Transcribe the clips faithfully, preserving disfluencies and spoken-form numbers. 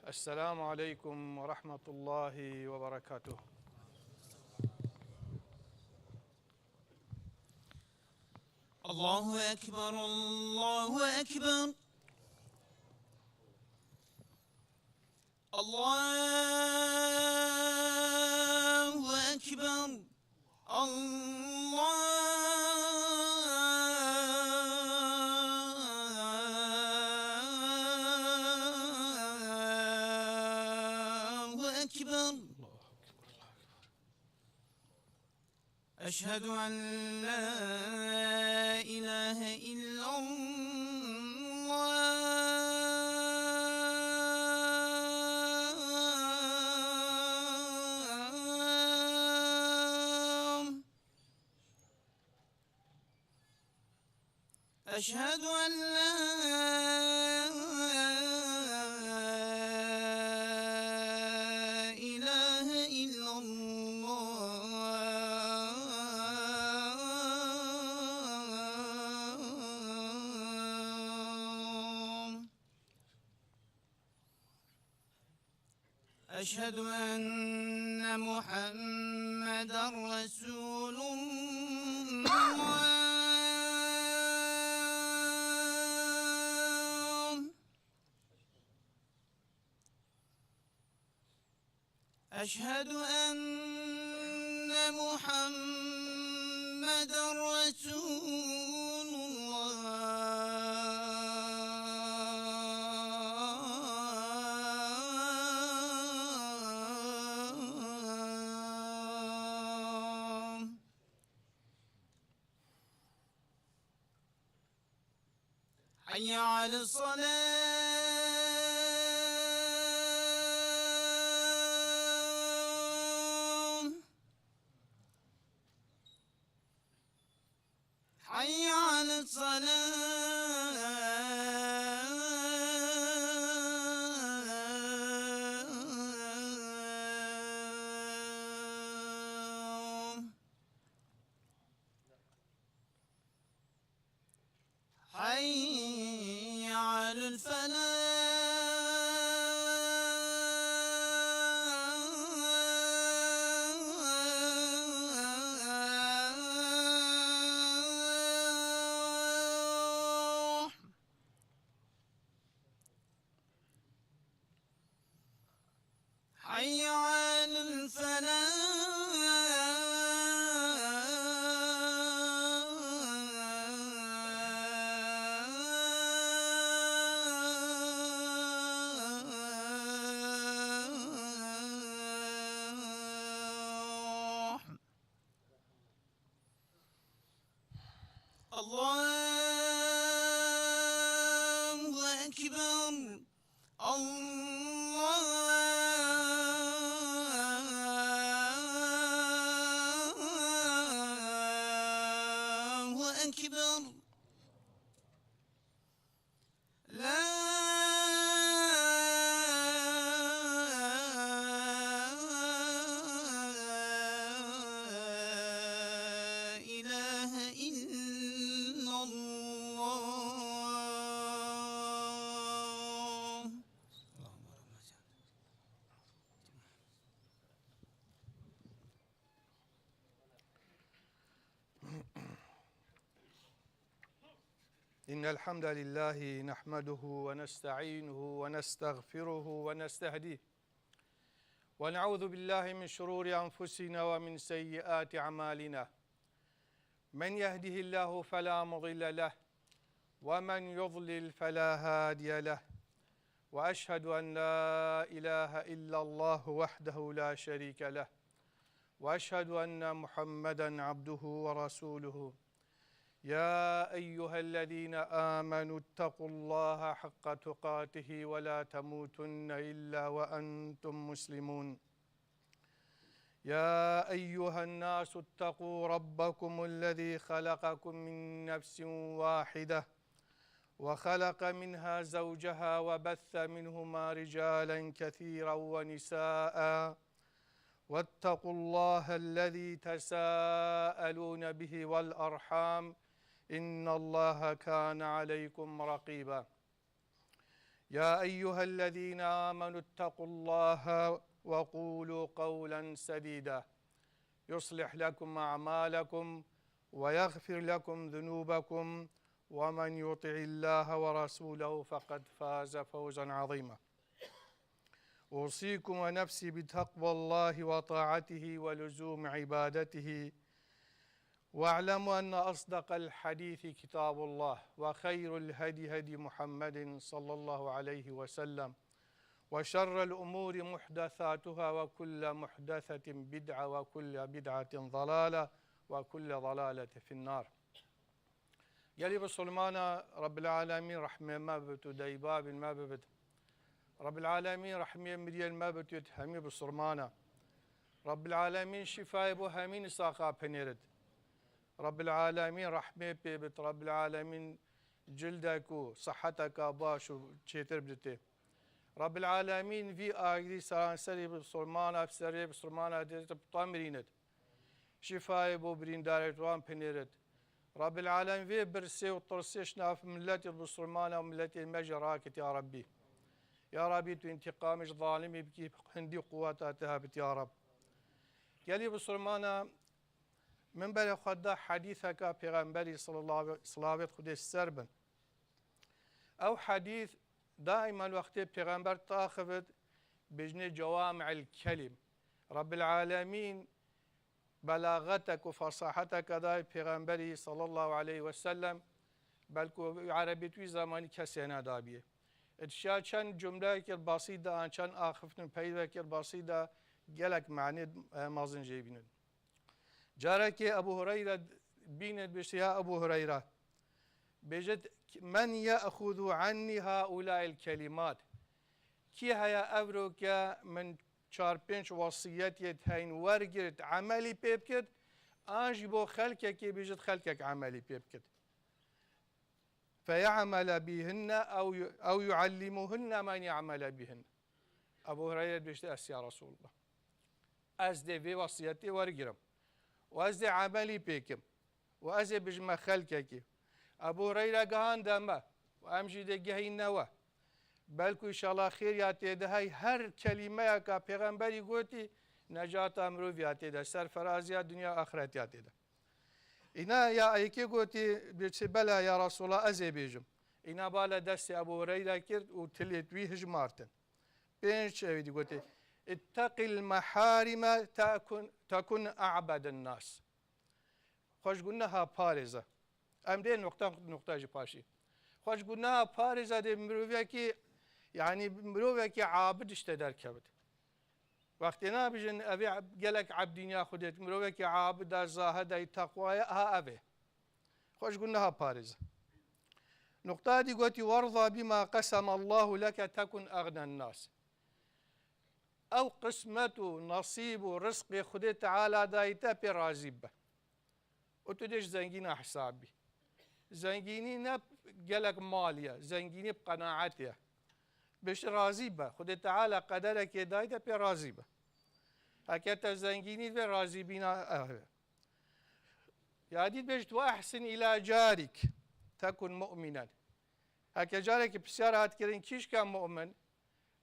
السلام عليكم ورحمة الله وبركاته. الله أكبر، الله أكبر، الله أكبر. الله أكبر. أشهد أن لا إله إلا الله. أشهد أن لا إله إلا الله. أشهد أن محمدا رسول الله. أشهد أن محمدا رسول الله. حي على الصلاة. حي على الصلاة. حي على الفلاح. حي على الفلاح. الله أكبر. الله أكبر. لا إله إلا الله. إن الحمد لله نحمده ونستعينه ونستغفره ونستهديه، ونعوذ بالله من شرور أنفسنا ومن سيئات أعمالنا. من يهده الله فلا مضل له، ومن يضلل فلا هادي له، وأشهد أن لا إله إلا الله وحده لا شريك له، وأشهد أن محمدا عبده ورسوله. يا أيها الذين آمنوا اتقوا الله حق تقاته ولا تموتن إلا وأنتم مسلمون. يا أيها الناس اتقوا ربكم الذي خلقكم من نفس واحدة وخلق منها زوجها وبث منهما رجالا كثيرا ونساء، واتقوا الله الذي تساءلون به والأرحام، إن الله كان عليكم رقيبا. يا أيها الذين آمنوا اتقوا الله وقولوا قولا سديدا يصلح لكم أعمالكم ويغفر لكم ذنوبكم ومن يطع الله ورسوله فقد فاز فوزا عظيما. أوصيكم ونفسي بتقوى الله وطاعته ولزوم عبادته. واعلموا أن أصدق الحديث كتاب الله، وخير الهدي هدي محمد صلى الله عليه وسلم، وشر الأمور محدثاتها، وكل محدثة بدعة، وكل بدعة ضلالة، وكل ضلالة في النار. Gelî bisilmana, Rabbil Alemîn rehmê me bibit û deybabên me bibit. Rabbil Alemîn rehmê miriyên me bibit û hemî bisilmana. Rabbil Alemîn şîfayê bo hemî nisaxa pinêrit. Rabbil Alemîn rehmê pê bit. Rabbil Alemîn cildek û siheteka baş û çêtir biditê. Rabbil Alemîn vî agirî seranserî bisilmana, serê bisilmana dêrit, bi te mirînit. Şîfayê bo birîndarê wan pinêrit. Rabbil Alem vê birsê û tirsê ji nav miletê bisilmana û miletê me jî rakit ya Rabbî. Ya Rabbî tu întîqamê ji zalimî bikî, hindî quweta te hebit ya Rab. Gelî bisilmana min berê xwe da hedîseka Pêxemberî sallallahu, silavêt Xwedê ser bin. Ew hedîs daîman wextê Pêxember taxivit bêjinê cewami'el kelim. Rabbil Alemîn belaxetek û fesaheteke dayê Pêxemberî sallallahu aleyhi ve sellem, belku erebî tu wî zamanî kesê nedabiyê. Dişiya çend cumleyekê basît de, an çend axiftin peyvekê basît de gelek manê, e, mezin jê bînin. Carekê Ebu Hureyre bîne, bêjit, ya Ebu Hureyre, bêjit, "Men ye'xuzu anni haula'il kelimat?" Kî heye evroke min çar pênc wesiyetê heyn wergirt, emelî pê bikit, an jî bo xelkekê bêjit, xelkek emelî pê bikit. "Feye'mele bihinne ew yu-, ew yuallimuhunne men ye'mele bihinne." Ebu Hureyre bêjit, ez ya Resulullah, ez dê vê wesiyetê wergirim û ez dê emelî pê kim û ez ê bijime xelkekî. Ebu Hureyre gihande me û em jî dê gehîne we. Belku înşallah xêr ya tê de hey, her kelîmeyeka Pêxemberî gotî, necata miroviya tê de, serferaziya dinya axiretiya tê de. Îna ya êkê gotî, bêçi bela ya Resulallah ez ê bêjim. Îna bala destê Ebu Hureyre kir û tilê wî hijmartin. Pênc çewî dî gotî, "İttakil meharime tekun, tekun a'beden nas." Xwe ji guneha parêze. Em dê nuqta, nuqta ji paşî. Xwe ji guneha parêze dê mirovekî, yanî mirovekî abid işte derkevit. Wextê nabijin, ev ê gelek ebdîniya Xwedê, mirovekî abid e, zahid e, teqwa ye, ha ev ê. Xwe ji guneha parêze. Nuqta dî gotî, "Werza bima qesema Allahu leke tekun egnen nas." Ew qismet û nesîb û rizqê Xwedê Teala dayî te pê razî bibe. Û tu dê ji zengîna hesab bî. Zengînî ne gelek mal ye, zengînî bi qenaet ye. Bêjit razî be. Xwedê Teala qederekê dayî te pê razî be. Heke te zengînî vê razîbîna ev e. Ya dî bêjit, "Ve ehsin ila carik tekun mu'minen." Heke carekî pisyar hat kirin, kîşka mu'min,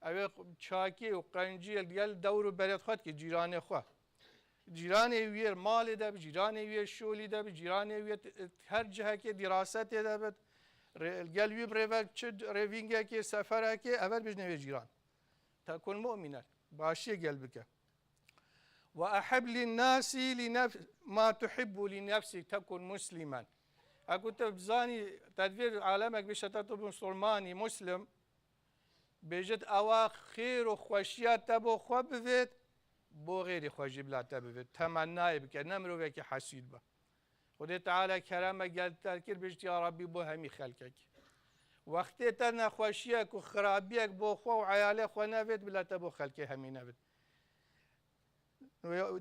ew ê çakî û qencî li gel dewr û berê xwe dike, cîranê xwe. Cîranê wî yê malê de bi, cîranê wî yê şolî de bi, cîranê wî yê t-, her cihekê dîrasetê de bi, rê-, li gel wî bi rêve çi rêvîngekê, seferekê, ev ê bêjinê wê cîran. Tekun mu'minen. Başiyê gel bike. "Ve ehib lin nasi li nef-, ma tuhibbu li nefsik tekun muslimen." Eku te bizanî, te divê alemek bêje te tu musulmanî, muslim, bêjit ewa xêr û xweşiya te bo xwe bivêt, bo xêrê xwe jî bila te bivêt. Temennayê bike, ne mirovekî hesîd be. Xwedê Teala kereme gel te kir, bêjit, "Ya Rabbî, bo hemî xelkekî." Wextê te nexweşiyek û xirabiyek bo xwe û eyalê xwe nevêt, bila te bo xelkê hemî nevêt.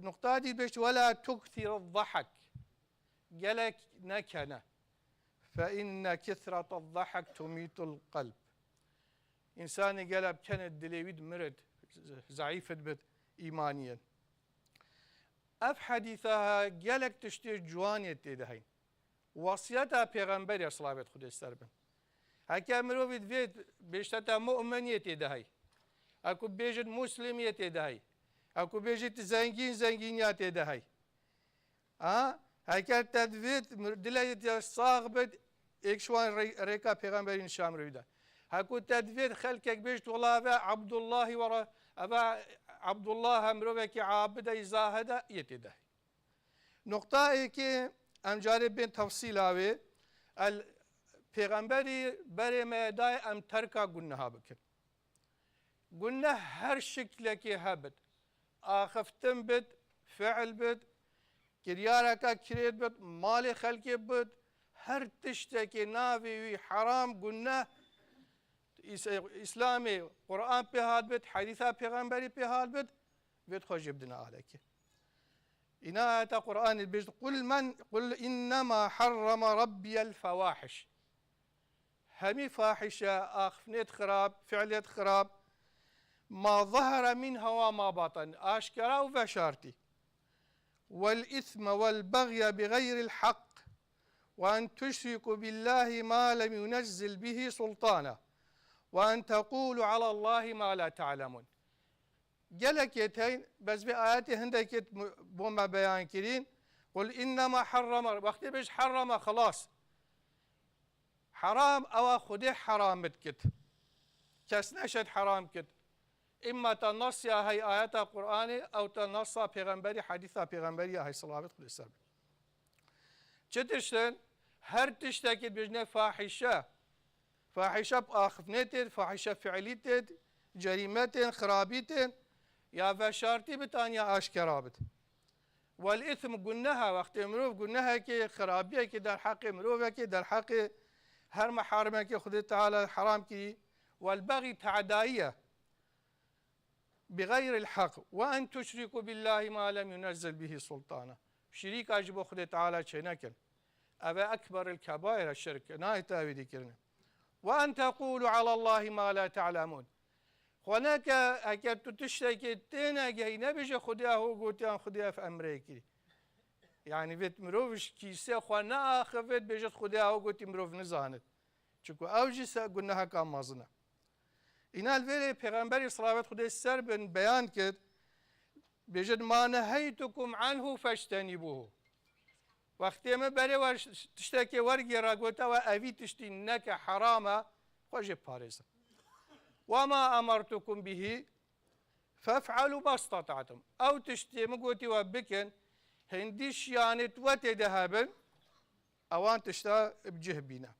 Nuqta dî bêjit, "Wela tukthir zahak." Gelek nekene. "Fe inne kithret zahak tumitul qelb." Însanê gelek kene dilê wî dimirit, zeîf dibit îmaniyên. Ev hedîsa gelek tiştê ciwanê tê de heyn. Wasiyeta Pêxemberê, silavêt Xwedê ser bin. Heke mirovî divêt bêjte te mu'min yê tê de hey. Eku bêjit muslim yê tê de hey. Eku bêjit zengîn zengîniya tê de hey. Ha? Heke te divêt mir-, dilê te sax bit, êk şwan rê-, rêka pêxemberî nişan mirovî de. Heku te divêt xelkek bêjit wela eve Abdullahî were, eve Abdullah he mirovekî abide zahide yê tê de hey. Nuqtayekê em carê bên tefsîla wê, el pêxemberî berê me dayê em terka guneha bikin. Guneh her şiklekê hebit. Axiftin bit, fiil bit, kiryareka kirêt bit, malê xelkê bit, her tiştekê navê wî heram, guneh, Îs-, Îslamê Quran pê hat bit, hedîsa pêxemberî pê hat bit, vêt xwe jê bidine alekê. Îna ayeta Qur'anê dibêjit, "Qul men, qul innema harrama rabbiyel fewahiş." Hemî fahişe, axifnêt xirab, fiilêt xirab, ma zahara minha wa ma batan, aşkera û veşartî. Wel ithme wel bagye bi gayril hak. Ve en tuşriku billahi ma lem yunezzil bihi sultana. Ve en tekulu alallahi ma la ta'lemun. Gelekê teyn, bes vê ayetê hindekê bo me beyan kirîn. Qul innema harrama, wextê bêj harrama, xelas. Heram ewa Xwedê heram dikit. Kes neşet heram kit. Îmma te nas ya hey ayeta Qur'anê, ew te nas ya pêxemberî, hedîsa pêxemberî ya hey, selawet Xwedê ser be. Çi tiştin? Her tiştekî dibêjne fahîşe. Fahîşe axifnê têt, fahîşe fiilî têt, cerîme tên, xirabî tên, ya veşartî bit an ya aşkera bit. Wel îsm guneha, wextê mirov gunehekê, xirabiyekê derheqê mirovekê, derheqê her meharimekê Xwedê Teala heram kirî, wel bexî te'dayî ye. Bi gayril hak. Ve en tuşriku billahi ma lem yunezzil bihi sultana. Şirîka ji bo Xwedê Teala çênekin. Ev e ekberil kebair e, şirk. Nayê tevîdî kirine. Ve en tekulu alallahi ma la ta'lemun. Xwe neke, eger tu tiştekê têne gehî, nebêje Xwedê eho gotiyan, Xwedê ev emrê kirî. Yani vêt mirov ji kîse xwe neaxivit, bêjit Xwedê eho gotî, mirov nizanit. Çunku ew jî se guneheka mezin e. Îna li vêrê Pêxemberî, selawet Xwedê ser bin, beyan kir, bêjin, "Ma neheytukum anhu feştenîbuhu." Wextê min berê we ş-, tiştekê wergêra, gote we, "Evî tiştî neke, heram e, xwe jê parêzin." "Ve ma emertukum bihi fef'alu mastata'tum." Ew tiştê min gotî we bikin, hindî şiyanê we tê de hebin, ewan tişta bi cih bîne.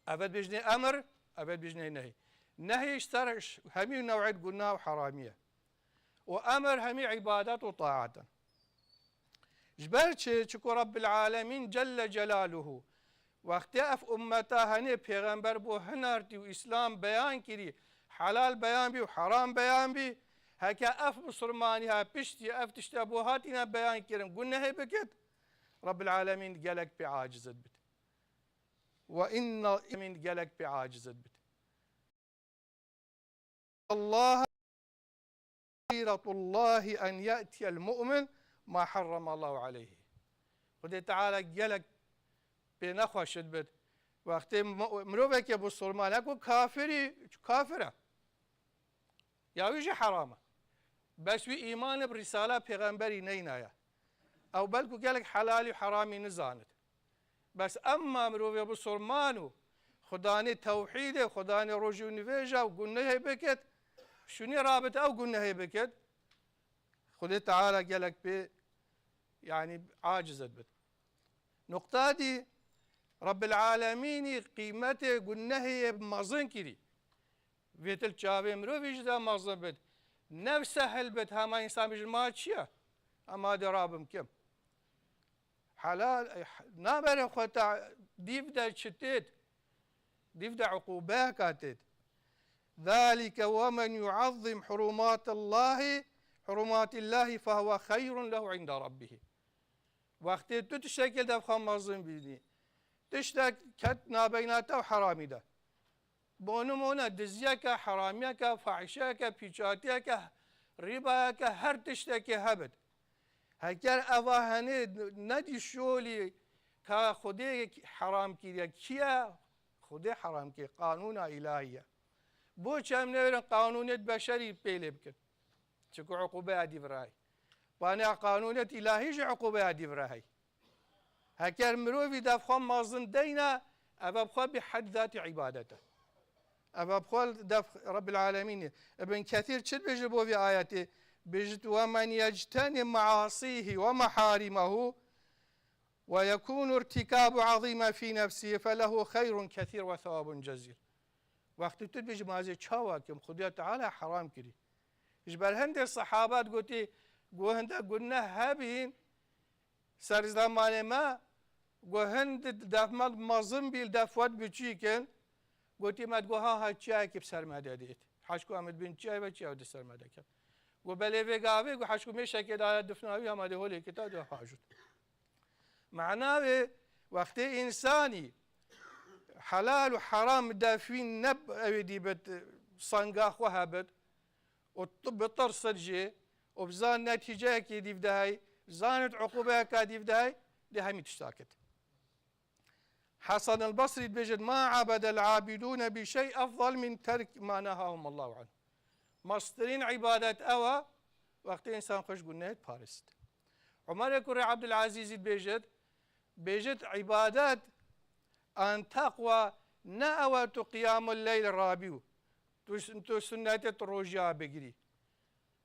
Ev dibêjinê emir, ev dibêjinê nehî. Nehî ji ser ş-, hemî new'ê gunah û heramî ye. Û emir hemî îbadet û taat in. Ji ber çi? Çiku Rabbil Alemîn Celle Celaluhu, wextê ev ummeta henê pêxember bo hinartî û Îslam beyan kirî, helal beyan bî û heram beyan bî, heke ev musulmanî ha piştî ev tişte bo hatîne beyan kirin, gunehê bikit, Rabbil Alemîn gelek pê aciz dibit. Ve inna min gelek pê aciz dibit. Allah, gayretullahi en ye'tiyel mu'min ma harramallahu aleyhi. Xwedê Teala gelek pê nexweş dibit. Wextê mi-, mirovekê bisilman e ku kafirî, kafir e. Ya wî jî heram e. Bes wî îmanê bi Rîsala Pêxemberî neynaye. Ew belku gelek helalî û heramî nizanit. Bes emma mirovê bisilman û Xudanê tewhîdê, Xudanê rojê û nivêja û gunehê bikit, şûnê rabit ew gunehê bikit, Xwedê Teala gelek pê, yanî aciz dibit. Nuqta dî, Rabbil Alemînî qîmetê gunehê yê mezin kirî. Vêtil çavê mirovî jî de mezin bit. Nefse hilbit, hema însan bijin ma çi ye? Em hadi rabim kim. Helal, e, nabere xwe te dîv de çi têt? Dîv de uqûbeyeka têt. Zalike ve men yuazzim hurumatallahi, hurumatillahi fehuve xeyrun lehu inde rabbihi. Wextê tu tiştekê li dev xwe mezin bînî, tiştek ket nabeyna te û heramî de. Bo nimûne, diziyeke, heramiyeke, fahîşeyeke, pîçatiyeke, rîbayeke, her tiştekê hebit. Heger eva henê nedî şolî ka Xwedê heram kiriye, kî ye? Xwedê heram kir, qanûna îlahî ye. Boçi em newêrin qanûnêt beşerî pêlê bikin? Çiku uqûbeya dî virayî. Bane qanûnêt îlahî jî uqûbeya dî virayî. Heker mirovî def xwe mezin deyne, eve bi xwe bi hed zatî îbadet e. Eve bi xwe def Rebbil Alemînê. Ibn Kethîr çi dibêje bo vî ayetê? Bêjit, "Ve men yectenib measîhî ve meharimehu ve yekûnu irtikâbu azîme fî nefsî felehu xeyrun kethîr ve sewabun cezîl." Wextê tu dibêjî, "Ma ez ê çawa kim? Xudiya Teala heram kirî." Ji ber hindê sehabat gotî, got, "Hinde guneh hebîn, ser zemanê me, got, hind def me mezin bî, def we biçîk in." Gotî, "Me digot, ha, ha, çiyayekî bi ser me de dêt. Heşku em dibin çiyayê ve çiyayê di ser me de ket." Got, "Belê vê gavê," got, "heşku mêşekê daye difna wî, hema dê holê kita de hajût." Mana wê, wextê însanî helal û heram def wî ne ew ê dî bit, senga xwe hebit, û tu bitirsit jê û bizan netîceyekê dîv de hey, zanit uqûbeyeka dîv de hey, dê hemî tişta kit. Hasan el Basrî dibêjit, "Ma abedel abidûne bi şey efdal min terk ma nehahum Allahu anh." Mestirîn îbadet ew e, wextê însan xwe ji gunehê diparêzit. Umerê kurê Abdulazîzî dibêjit, bêjit, "Îbadet an teqwa ne ew e tu qiyamul leyl rabî û tu, tu sunnetê tu rojiya bigirî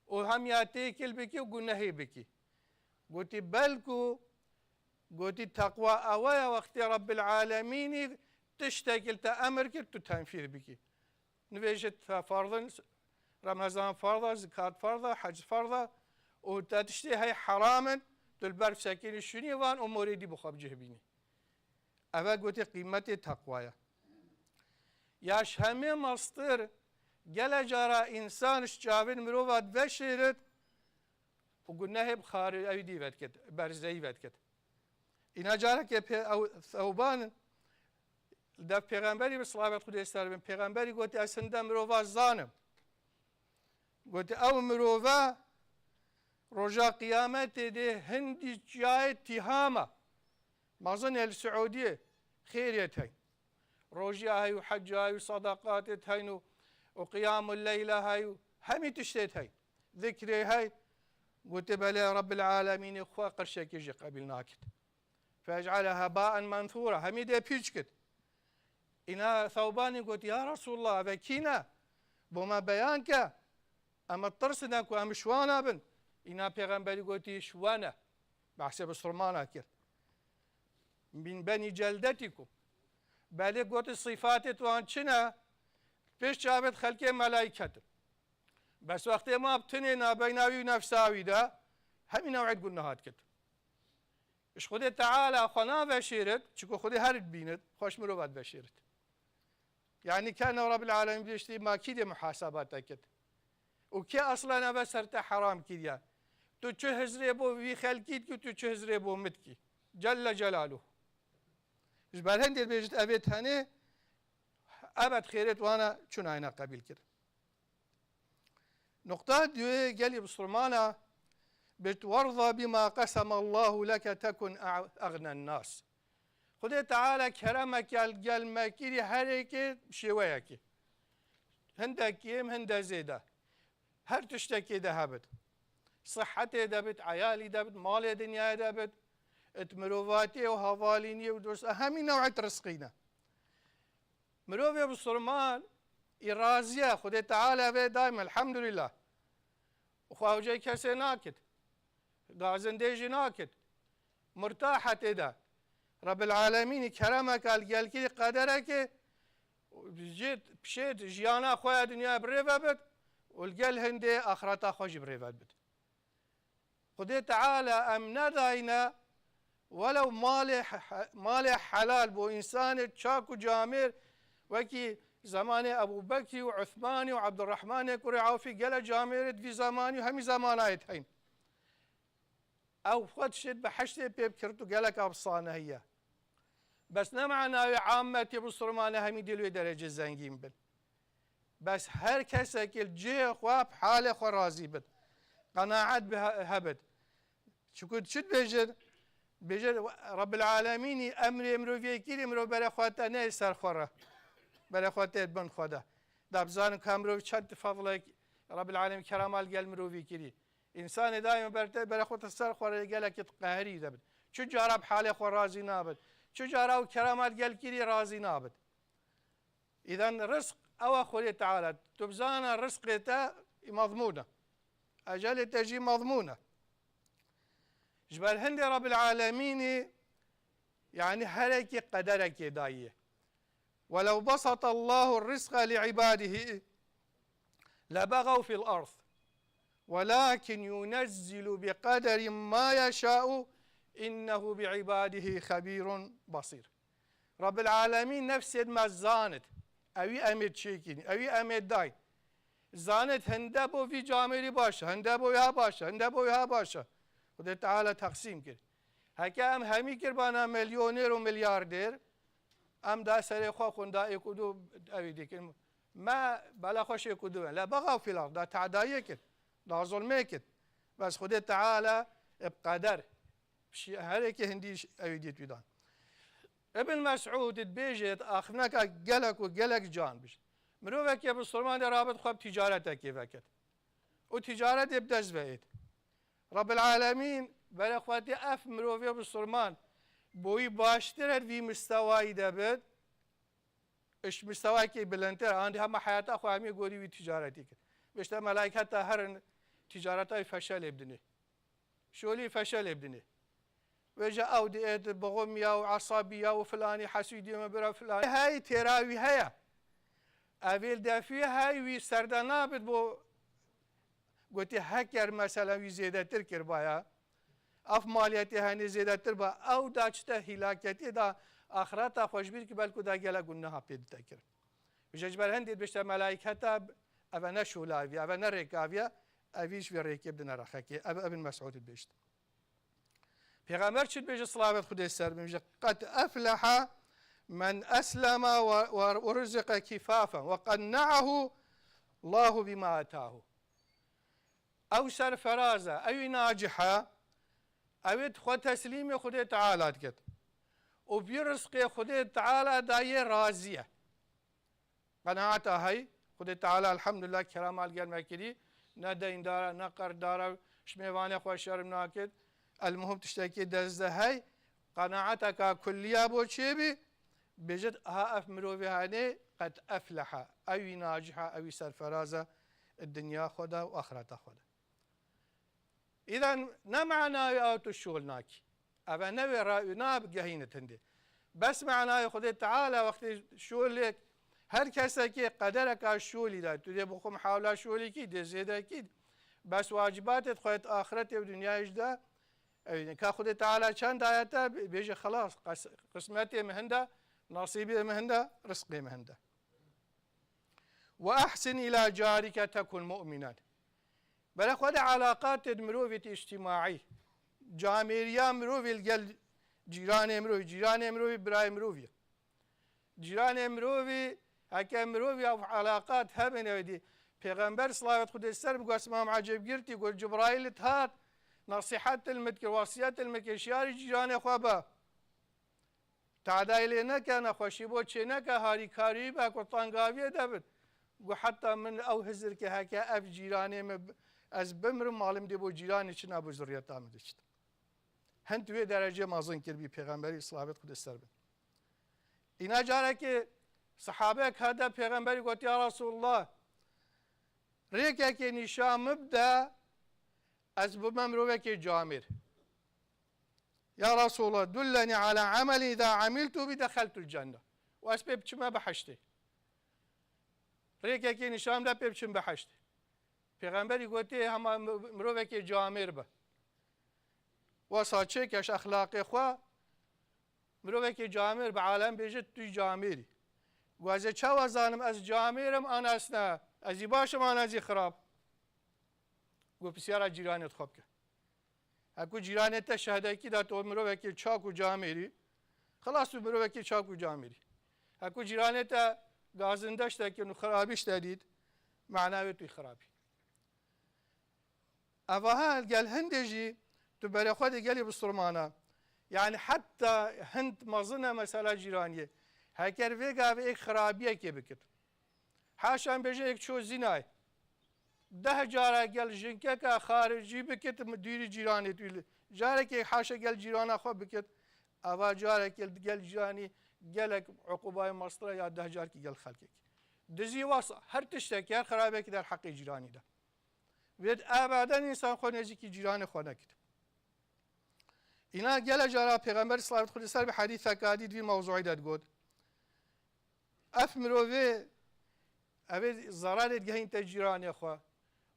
û hemiya têkil bikî û gunehê bikî." Gotî, "Belku," gotî, "teqwa ew e wextê Rebbil Alemînî tiştekî li te emir kir, tu tenfîz bikî. Nivêjit te ferz in, Remezan ferz e, zikat ferz e, hec ferz e û te tiştê hey heram in, tu li ber sekînî şûnî van û morê dî bi xwe bi cih bînî." Eve gotî qîmetê teqwa ye. Ya ji hemê mestir, gele cara însan ji çavên mirova diveşêrit û gunehê bi xarê ew dî vedikit, berzeyî vedikit. Îna carekê pê ew Thewban li dev pêxemberî bi silavet Xwedê ser bin. Pêxemberî gotî, "Ez hinde mirova zanim." Gotî, "Ew mirova roja qiyametê dê hindî çiyayê Tîhama." Mezin e li Siûdiyê, xêriyê tey. Rojiya hey û hecca hey û sadaqatê tey û, û qiyamul leyla hey û hemî tiştê tey. Zikrê hey. Gotê, "Belê Rebbil Alemînê xwe qirşekê jî qebîl nakit." Fec'ale hebaen menthûra. Hemî dê pîç kit. Îna Thewbanî got, "Ya Resulallah, eve kî ne? Bo me beyan ke. Em tirsin e ku em şwana bin." Îna Pêxemberî gotî, "Şwana." Behsê bisilmana kir. "Min benî celdetikum." Belê gotî, "Sîfatê wan çi ne?" Pêş çavêt xelkê melayket in. Bes wextê ma bi tinê nabeyna wî û nefsa wî de, hemî new'et gunehat kit. Ji Xwedê Teala xwe naveşêrit, çiku Xwedê her dibînit, xwe ji mirova diveşêrit. Yanî kene Rabbil Alemîn bihiştî ma kî dê muhaseba te kit? Û kê aslan eve ser te heram kiriye? Tu çi hizrê bo vî xelkî dikî, tu çi hizrê bo min dikî? Celle Celaluhu. Ji ber hindê dibêjit evê tenê, ebed xêrêt wana çû nayne qebîl kir. Nuqta duyê gelî bisilmana, bit werza bima qesema Allahu leke tekun e'nen nas. Xwedê Teala keremek gel, gel me kirî herêkê şêweyekê. Hindek kêm, hinde zêde. Her tiştekê de hebit. Sihetê de bit, eyalî de bit, malê dinyayê de bit. It mirovatiyê û havalîniyê û dost, hemî new'et rizqî ne. Mirovê bisilman î razî ye, Xwedê Teala vê daîm, elhamdulillah. Xwe hewceyî kesê nakit. Gazindê jî nakit. Murtahe tê de. Rebbil Alemînî keremeke li gel kirî qederekê jê pişêt jiyana xwe ya dinyayê bi rê ve bit û li gel hindê axireta xwe jî bi rê ve bit. Xwedê Teala em nedayne welew malê he-, malê helal bo însanê çak û camêr, wekî zemanê Ebû Bekrî û Uthmanî û Ebdurrehmanê kurê Ewfî, gele camêrê di vî zemanî û hemî zemanayê de heyn. Ew xwe dişêt behiştê pê bikirit û geleka bi sanehî ye. Bes ne mana wê ammetê bisilmane hemî dê li wê derecê zengîn bin. Bes her kesekî li cihê xwe bi halê xwe razî bit. Qenaet bi he-, hebit. Çiku çi dibêjin? Dibêjin, Rebbil Alemînî emrê miroviyê kirî, mirov berê xwe te neyê ser xwe re. Berê xwe tê bin xwe de. Da bizanin ka mirov çend fezlek Rabbil Alemîn kerama li gel mirovî kirî. Însanê daîma berte-, berê xwe te ser xwe rê gelekî qeherî de bin. Çi cara bi halê xwe razî nabin. Çi cara ew kerama li gel kirî razî nabin. Îden rizq ew e Xwedê Teala. Tu bizana rizqê te mezmûn e. Ecelê te jî mezmûn e. Ji ber hindê Rabbil Alemînî, yanî herekî qederekê daye. ولو بسط الله الرزق لعباده لبغوا في الأرض ولكن ينزل بقدر ما يشاء إنه بعباده خبير بصير. Rabbil Alemîn nefsê me zanit. Ewî em ê çêkîn, ewî em ê dayn. Zanit hinde bo vî camêrî baş e, hinde bo ya baş e, hinde bo ya baş e. Xwedê Teala teqsîm kir. Heke em hemî kirbana milyoner û milyarder, em da serê xwe xwin da êk û du ewî dikin. Me bela xwe şêk û du. Le bexaw fîl ard, da tadayê kir, da zulmê kir. Bes Xwedê Teala bi qeder, şi-, herêkê hindî ş-, ewî dît wî dan. Ibn Mesûd dibêjêt, axivneka gelek û gelek can bî. Mirovekê bisilman dê rabit xwe bi ticaretekê veket. Û ticaretê bi dest ve êt. Rabbil Alemîn, berê xwe tê ev mirovê bisilman, bo wî baştir e vî mistewayî de bit, iş mistewayekî bilindtir, andî hema heyata xwe hemî gorî wî ticaretî kir. Bêjte melaîketa herin ticareta wî feşelê bidinê. Şolî feşelê bidinê. Vêje ew diêt boxumiya û esabiya û filanî hesûdî me bira filanî. Hey têra wî heye. Evêl defî hey wî serde nabit bo gotî heker mesela wî zêdetir kirbaya. Ev maliyetê henê zêdetir ba. Ew da çite hîlaketê da axireta xwe ji bîr ki belku da gelek guneha pê dite kirin. Ji ji ber hindê dibêjte melaîketa eve ne şolavî, eve ne rêkavî ye, evî ji vê rêkê bidine rexekê. Ev Ibn Mesûd dibêjt. Pêxember çi dibêje, silavet Xwedê ser bin, dibêje, "Qed efleha men esleme ve, ve, ve ruziqe kifafen ve qenne'ahu Allahu bima atahu." Ew serferaz e, ew nacih e, ew ê xwe teslîmê Xwedê Teala dikit. Û vî rizqê Xwedê Teala dayê razî ye. Qenaeta hey, Xwedê Teala elhamdulillah kerama li gel me kirî, ne deyndar e, ne qerzdar e, ji mêvanê xwe şerm nakit. Elmuhim tiştekî dest de hey, qenaeteka kulliya bo çêbî, bêjit, ha ev mirovê henê qed efleha, ewî naciha, ewî serferaz e, dinya xwe de û axireta xwe de. Îden ne manayê ew tu şol nakî. Eve ne wê ra-, nabigehînit hindê. Bes manayê Xwedê Teala wextê şolek, her kesekê qedereka şolî de, tu dê bixwe mihawla şolekî, dê zêdekî, bes wacibatê xwe yê axiretê û dinyayê jî de, ew, ka Xwedê Teala çend dayete, bê-, bêje, "Xelas, qes-, qismetê min hinde, nasîbê min hinde, rizqê min hinde." "Ve ehsin ila carike tekun mu'minen." Berê xwe de elaqatê di mirovî tê îctîmaî. Camêriya mirovî li gel cîranê mirovî, cîranê mirovî birayê mirovî ye. Cîranê mirovî, heke mirovî ev elaqat hebin ew dî. Pêxember silavet Xwedê ser bi got, Imam Ecêb girtî, got, Cibraîl it hat, nesîhet il min kir, wasiyet il min kir, şiyarî cîranê xwe be. Tadayê lê neke, nexweşî bo çê neke, harîkarî be ku tengaviyê de bin. Gu heta min ew hizir ke heke ev cîranê min b-, ez bimrim, malim dê bo cîranê çi na bo zuriyeta min diçit. Hin tu wê derecê mezin kir bî pêxemberî, silavet Xwedê ser bin. Îna carekê sehabek hate pêxemberî got, Ya Resulullah, rêkekê nîşan min bide, ez bime mirovekê camêr. Ya Resulallah, dulleni ala amelin iza amiltu bi deheltul cenne. Û ez pê biçime behiştê. Rêkekê nîşan bide pê biçim behiştê. Pêxemberî gotê, hema mi-, mirovekê camêr be. Wesa çêke ji exlaqê xwe, mirovekê camêr bi alem bêje, tu camêrî. Got, ez ê çawa zanim, ez camêr im an ez ne? Ez î baş im an ez î xirab? Got, pisyara cîranê xwe bike. Heku cîranê te şehdekî da, tu mirovekî çak û camêrî. Xilas, tu mirovekî çak û camêrî. Heku cîranê te gazinde ji te kirin û xirabî ji te dît, mena wê tu yî xirabî. Evaha gel hindê jî tu berê xwe dê gelê bisilmana. Yani heta hind mezin e mesela cîraniyê. Heker vê gavê êk xirabiyekê bikit. Haşa em bêjin êk çû zînayê. Deh cara gel jinkeka xaricî bikit, dûrî cîranê tû. Carekê haşa gel cîrana xwe bikit. Eva carekê gel cîranî gelek uqubayê mestre ya deh carkî gel xelkek. Dizî wasa, her tiştekî, her xirabekî der heqê cîranî de. Vê ebeden însan xwe nêzîkî cîranê xwe nekit. Îna gele cara Pêxember, silavet Xwedê ser bi, hedîseka dî di vî mewzûî de digot, ev mirovê, ev ê zerarê digehînte cîranê xwe.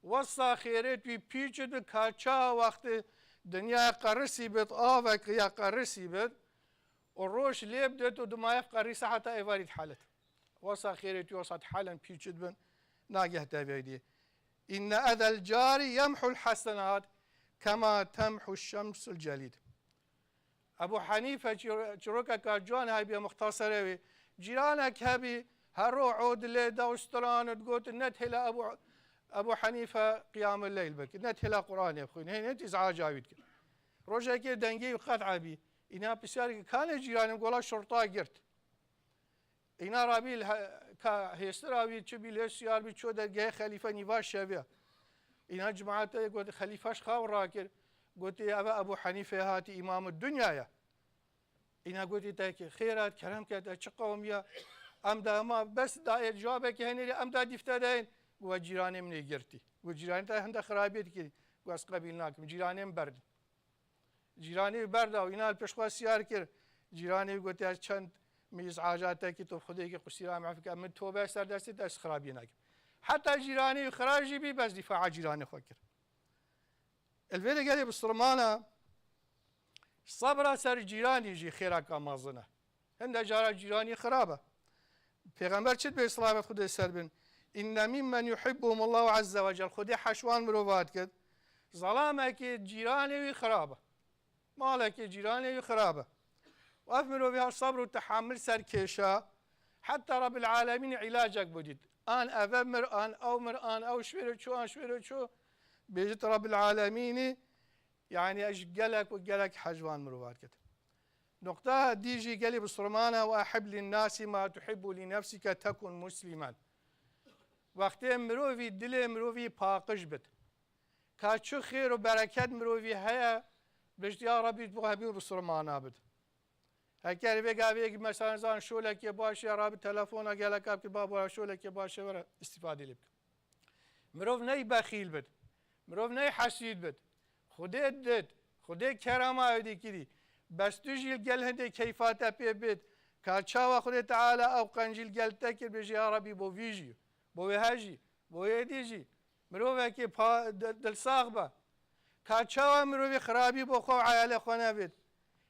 Wesa xêrê tu pîçit bi, ka ça wextê dinya qerisî bit, avek ya qerisî bit û roj lê bidit û dima ev qerîsa heta êvarî dihelit. Wesa xêrê tu wesa dihelen pîçit bin, nageh devê dî. Înne ezel cari yemhul hesenat kema temhu şemsul celîd. Ebu Henîfe çîro-, çîrokeka ciwan hebîye, muxtasere wê. Cîranek hebî, her ro od lê da û stran û digot, ne têla Ebu, Ebu Henîfe qiyamul leyl bikir, ne têla Qur'anê bixwîn, hê ne îz'aca wî dikir. Rojekê dengê wî qet'a bî. Îna pisyar kir, kanê cîranim, gola şurta girt. Îna rabî li he-, ka hêsira wî çi bî, lê siyar bî, çû dergehê xelîfe nîva şevê. Îna cemaetê got, xelîfe ji xaw rakir. Gotî, ev Ebu Henîfe hatî îmamê dinya ye. Îna gotî, te ki xêr hat, kerem ke, te çi qewmiya? Em da ma bes da ê cawabekî henê rê, em da dîfte de yên. Got, cîranê min ê girtî. Got, cîranê te hinde xirabiyê dikirî. Got, ez qebîl nakim. Cîranê min berdin. Cîranê wî berda û îna li pêş xwe siyar kir. Cîranê wî gotî, ez çend min îz'aca te kir, tu bi Xwedê kî qusîra me fike, min tobe ser destê te, ez xirabiyê nakim. Heta cîranê wî xira jî bî, bes dîfaa cîranê xwe kir. Li vê de gelê bisilmana sebra ser cîranî jî xêraka mezin e. Hinde cara cîranî xirab e. Pêxember çi dibê, silavet Xwedê ser bin? Înne mimmen yuhibbuhumullahu azze ve cel. Xwedê heşwan mirova dikir. Zelamekê cîranê wî xirab e. Malekê cîranê wî xirab e. Û ev mirovî ha sebr û tehamil ser kêşa, heta Rabbil Alemîn îlacek bidît. An eve mir, an ew mir, an ew şwêre çû, an şwêre çû. Bêjit Rabbil Alemînî, yanî ez gelek û gelek hejwan mirova diket. Nuqta dî jî gelî bisilmana, "Ve ehib lin nasi ma tuhibbu li nefsike tekun muslimen." Wextê mirovî, dilê mirovî paqij bit. Ka çi xêr û bereket mirovî heye, bêjit, "Ya Rebî, bo hemî bisilmana bit." Heker vê gavê yek mesela zan şolekê baş ya, Rebî telefona geleka bikir, "Babo, şolekê baş e, were îstîfadê lê bike." Mirov ney bexîl bit. Mirov ney hesîd bit. Xwedê dit. Xwedê kerema wê dî kirî. Bes tu jî li gel hindê keyfa te pê bit. Ka çawa Xwedê Teala ew qencî li gel te kir, bêjî, "Ya Rebî, bo vî jî, bo wê he jî, bo wê dî jî." Mirovekî pa-, di-, dilsax be. Ka çawa mirovî xirabî bo xwe û eyalê xwe nebit.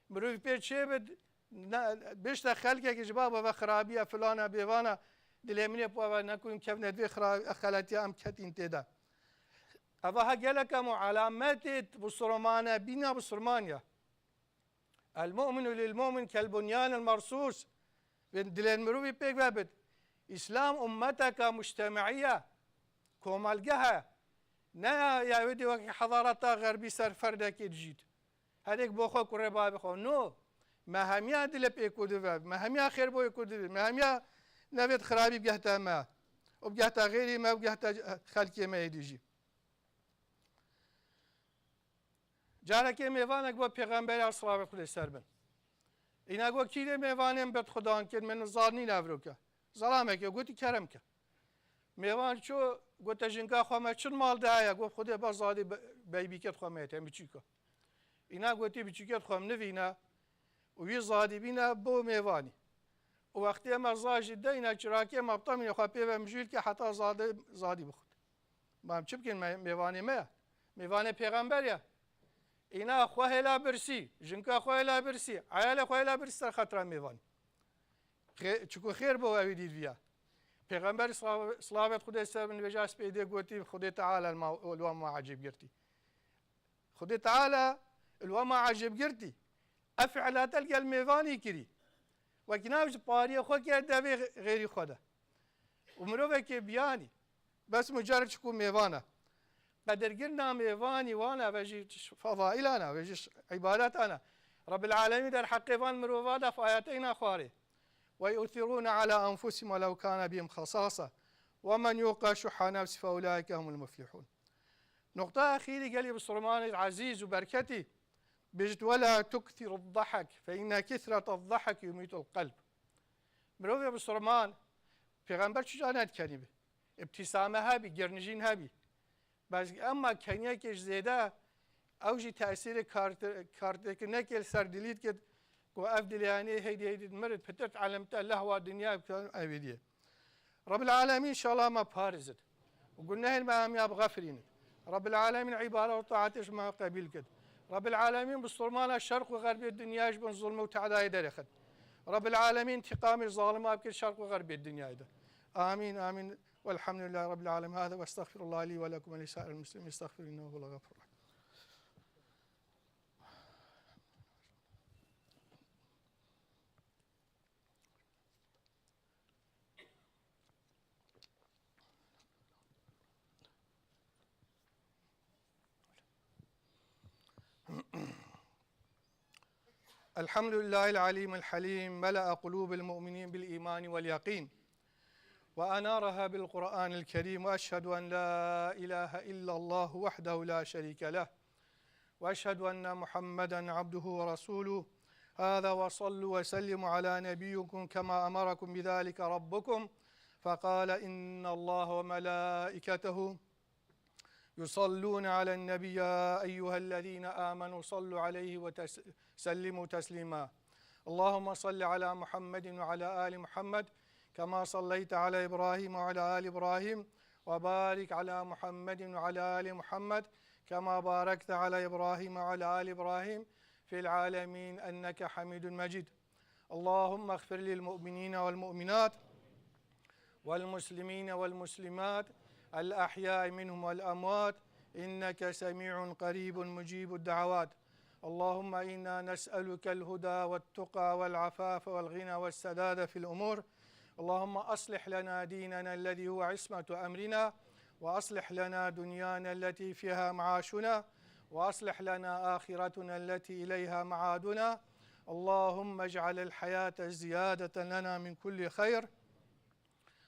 Mirovî pê çê bit, ne, bêjte xelkekî ji babo ve xirabiya filana bêvana, dilê min ê bi we ve nekum kevne divê xira-, xeletiya em ketîn tê de. Eva ha gelek em û alametê bisilmane bîna bisilman ya. El mu'minu lil mu'min kel bunyanil mersus. Vê dilên mirovî pêk ve bit. Îslam ummeteka mujtemi'î ye. Komelgeh e. Ne ya, ya wê dî wekî hezareta xerbî ser ferdekê dijît. Herêk bo xwe kurê bavê xwe. No. Me hemiya dilê pê ku dive. Me hemiya xêr bo yê ku dive. Me hemiya nevêt xirabî bigehte me. Û bigehte xêrî me, bigehte xelkê me yê dî jî. Carekê mêvanek bo pêxemberê, silavê Xwedê ser bin. Îna got, "Kî dê mêvanê min bet xudan kir, min zad nîne evroke." Zelamekê gotî, "Kerem ke." Mêvan çû, gote, "Jinka xwe me çi mal de heye?" Got, "Xwedê bes zadê be-, beybîkêt xwe me hete, em biçîka." Îna gotî, "Biçîkêt xwe em nivîne." Û wî zadî bîne bo mêvanî. Û wextê me zad jî deyne, çirakê me bi temînê xwe pê ve mijûl ke heta zadê, zadî bixwit. Ma em çi bikin? Me-, mêvanê me ye. Mêvanê pêxember ye. Îna xwe hêla birsî, jinka xwe hêla birsî, eyalê xwe hêla birsî ser xetira mêvanî. Xê-, çiku xêr bo ew ê dî viya. Pêxember sla-, silavêt Xwedê ser bin, vêca spêdê gotî, "Xwedê Teala li ma-, li we ma ecêb girtî." Xwedê Teala li we ma ecêb girtî. Ev fiilate li gel mêvanî kirî. Wekî nav ji pariyê xwe kir devê xêrî xwe de. Û mirovekê biyanî. Bes mucarib çiku mêvan e. Qedirgirina mêvanî wan e, ve jî fedaîlan e, ve jî îbadetan e. Rebbil Alemîn derheqê van mirova de ayeteyna xwarê. ويؤثرون على أنفسهم ولو كان بهم خصاصة ومن يوق شح نفسه فأولئك هم المفلحون. Nuqta exîrî gelî bisurmanê ezîz û berketî, bijit: "ولا تكثروا الضحك فإن كثرة الضحك يميت القلب." Mirovê bisurman, Pêxember çi ca nedikenî bi? Îbtîsame hebî, girnijîn hebî. Bes emma keniyekê ji zêde, ew jî tesîrê karte-, kartêkirinekê li ser dilî dikit, ku ev dilê yanî hêdî hêdî dimirit, pitirt, elemte lehwa dinya, ev êdî ye. Rabbil Alemîn înşallah me parêzit. Û gunehên me hemiya bixefirînit. Rabbil Alemîn îbade û taetê ji me qebîl kit. Rabbil Alemîn bisurmana şerq û xerbê dinyayê ji bin zulmê û teadayê derêxit. Rabbil Alemîn întiqamê zalima bikit şerq û xerbê dinyayê de. Amîn, amîn. Velhamdülillahi Rabbil Alemin. Hâzâ ve estağfirullah li ve lekum ve li sairil muslimin. Estağfiru innehu huvel gafurur rahim. الحمد لله العليم الحليم، ملأ قلوب المؤمنين بالإيمان واليقين، وأنارها بالقرآن الكريم، وأشهد أن لا إله إلا الله وحده لا شريك له، وأشهد أن محمدا عبده ورسوله. هذا وصلوا وسلموا على نبيكم كما أمركم بذلك ربكم، فقال: إن الله وملائكته يصلون على النبي، يا أيها الذين آمنوا صلوا عليه وتس-، سلموا تسليما. اللهم صل على محمد وعلى آل محمد كما صليت على إبراهيم وعلى آل إبراهيم، وبارك على محمد وعلى آل محمد كما باركت على إبراهيم وعلى آل إبراهيم في العالمين إنك حميد مجيد. اللهم اغفر للمؤمنين والمؤمنات والمسلمين والمسلمات الأحياء منهم والأموات إنك سميع قريب مجيب الدعوات. اللهم إنا نسألك الهدى والتقى والعفاف والغنى والسداد في الأمور. اللهم أصلح لنا ديننا الذي هو عصمة أمرنا، وأصلح لنا دنيانا التي فيها معاشنا، وأصلح لنا آخرتنا التي إليها معادنا. اللهم اجعل الحياة زيادة لنا من كل خير،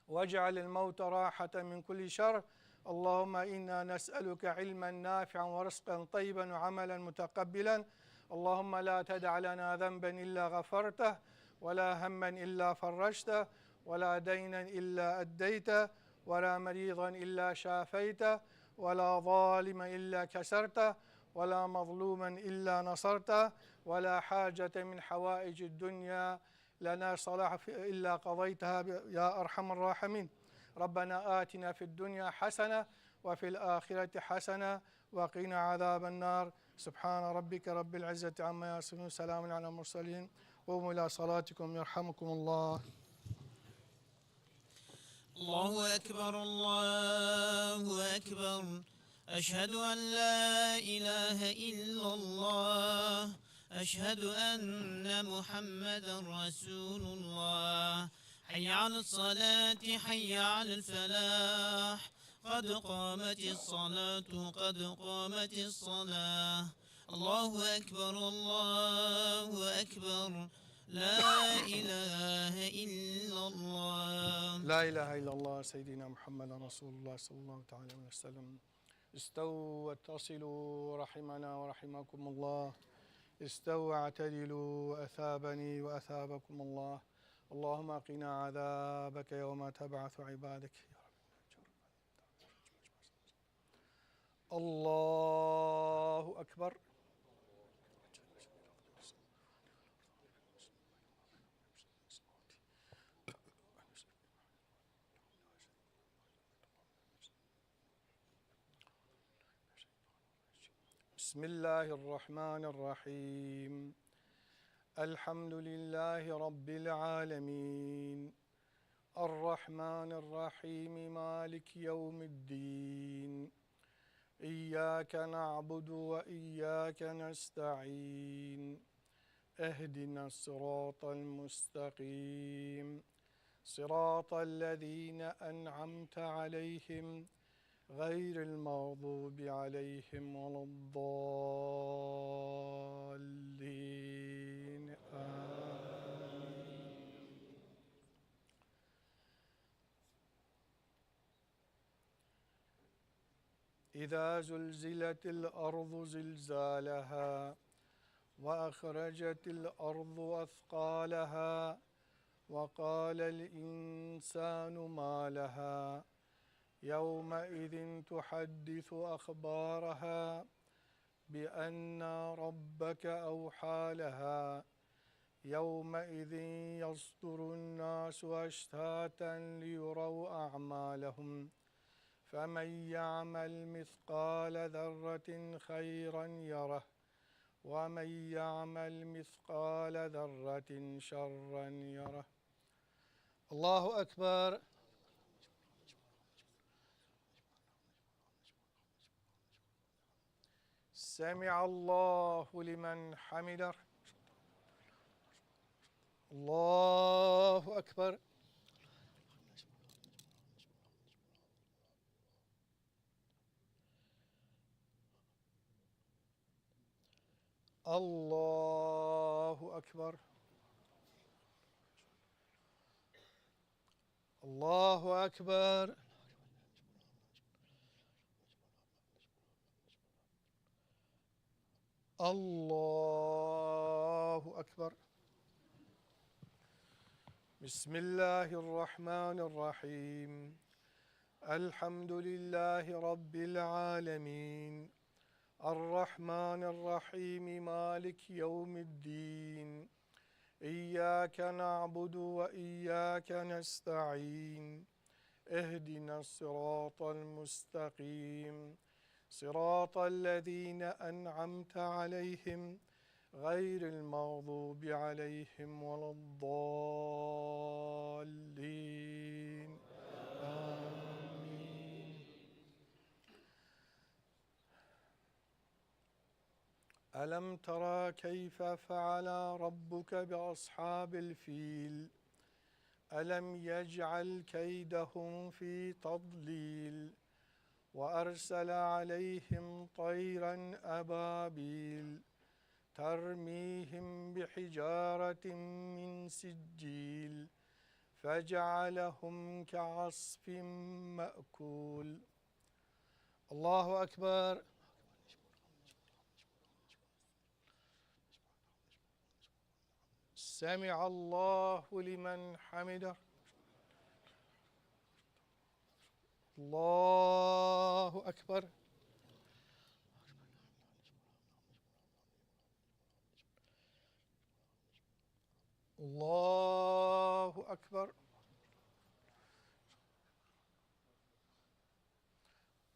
واجعل الموت راحة من كل شر. اللهم إنا نسألك علما نافعا ورزقا طيبا وعملا متقبلا. اللهم لا تدع لنا ذنبا إلا غفرته، ولا هما إلا فرجته، ولا دينا إلا أديته، ولا مريضا إلا شافيته، ولا ظالما إلا كسرته، ولا مظلوما إلا نصرته، ولا حاجة من حوائج الدنيا لنا صلاح في-، إلا قضيتها ب-، يا أرحم الراحمين. ربنا آتنا في الدنيا حسنة وفي الآخرة حسنة وقنا عذاب النار. سبحان ربك رب العزة عما يصفون، سلام على المرسلين، قوموا إلى صلاتكم يرحمكم الله. الله أكبر، الله أكبر. أشهد أن لا إله إلا الله. أشهد أن محمدا رسول الله. حي على الصلاة، حي على الفلاح. قد قامت الصلاة، قد قامت الصلاة. الله أكبر، الله أكبر. لا إله إلا الله. لا إله إلا الله سيدنا محمد رسول الله صلى الله تعالى عليه وسلم. استووا واتصلوا رحمنا ورحمكم الله. استووا واعتدلوا أثابني وأثابكم الله. اللهم قنا عذابك يوم تبعث عبادك. يا رب. الله أكبر. بسم الله الرحمن الرحيم. الحمد لله رب العالمين. الرحمن الرحيم. مالك يوم الدين. إياك نعبد وإياك نستعين. اهدنا الصراط المستقيم. صراط الذين أنعمت عليهم غير المغضوب عليهم ولا الضالين. آمين. إذا زلزلت الأرض زلزالها وأخرجت الأرض أثقالها وقال الإنسان ما لها يومئذ تحدث أخبارها بأن ربك أوحى لها يومئذ يصدر الناس أشتاتا ليروا أعمالهم فمن يعمل مثقال ذرة خيرا يره ومن يعمل مثقال ذرة شرا يره. الله أكبر. سمع الله لمن حمده. الله أكبر. الله أكبر. الله أكبر. الله أكبر. بسم الله الرحمن الرحيم. الحمد لله رب العالمين. الرحمن الرحيم. مالك يوم الدين. إياك نعبد وإياك نستعين. اهدنا الصراط المستقيم. صراط الذين أنعمت عليهم غير المغضوب عليهم ولا الضالين. آمين. ألم تر كيف فعل ربك بأصحاب الفيل؟ ألم يجعل كيدهم في تضليل؟ وأرسل عليهم طيرا أبابيل ترميهم بحجارة من سجيل فجعلهم كعصف مأكول. الله أكبر. سمع الله لمن حمده. الله أكبر. الله أكبر.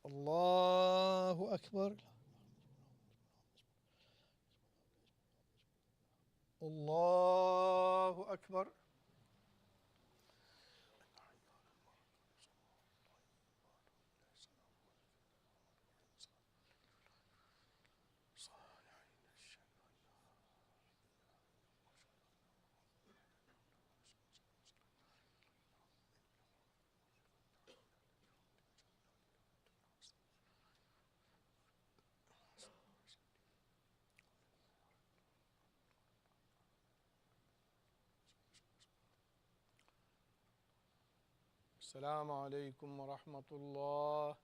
الله أكبر. الله أكبر. السلام عليكم ورحمة الله.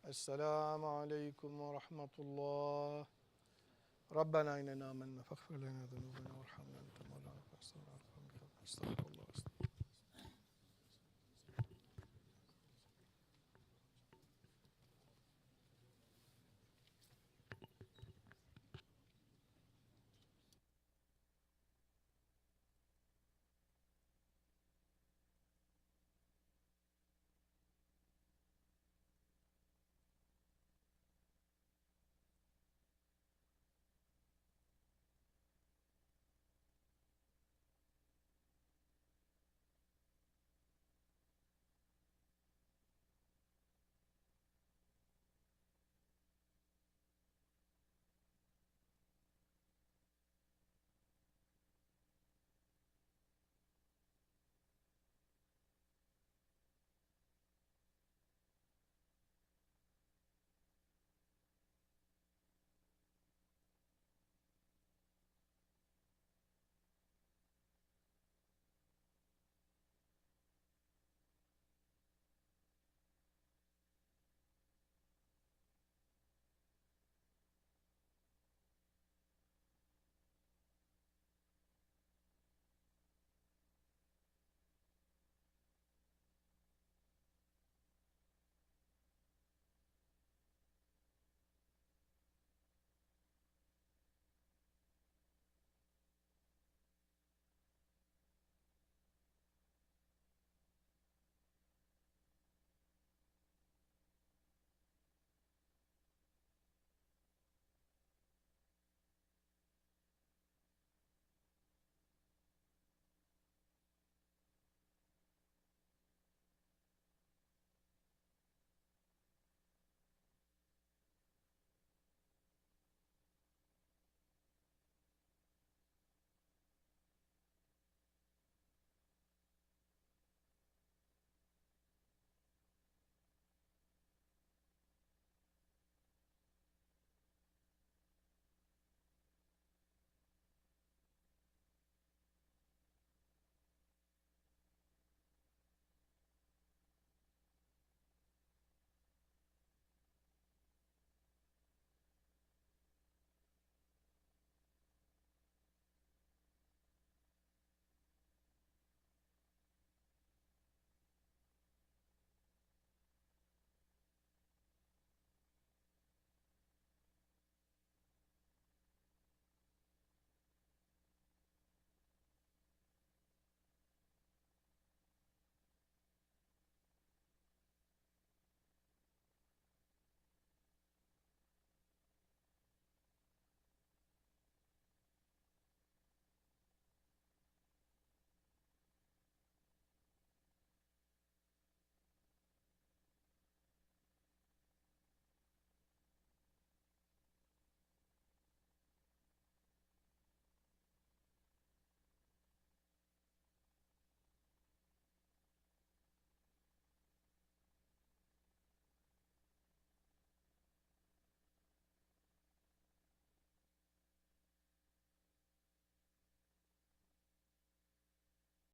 السلام عليكم ورحمة الله. ربنا إننا آمنا فاغفر لنا ذنوبنا وارحمنا أنت مولانا فانصرنا على القوم الكافرين. أستغفر الله.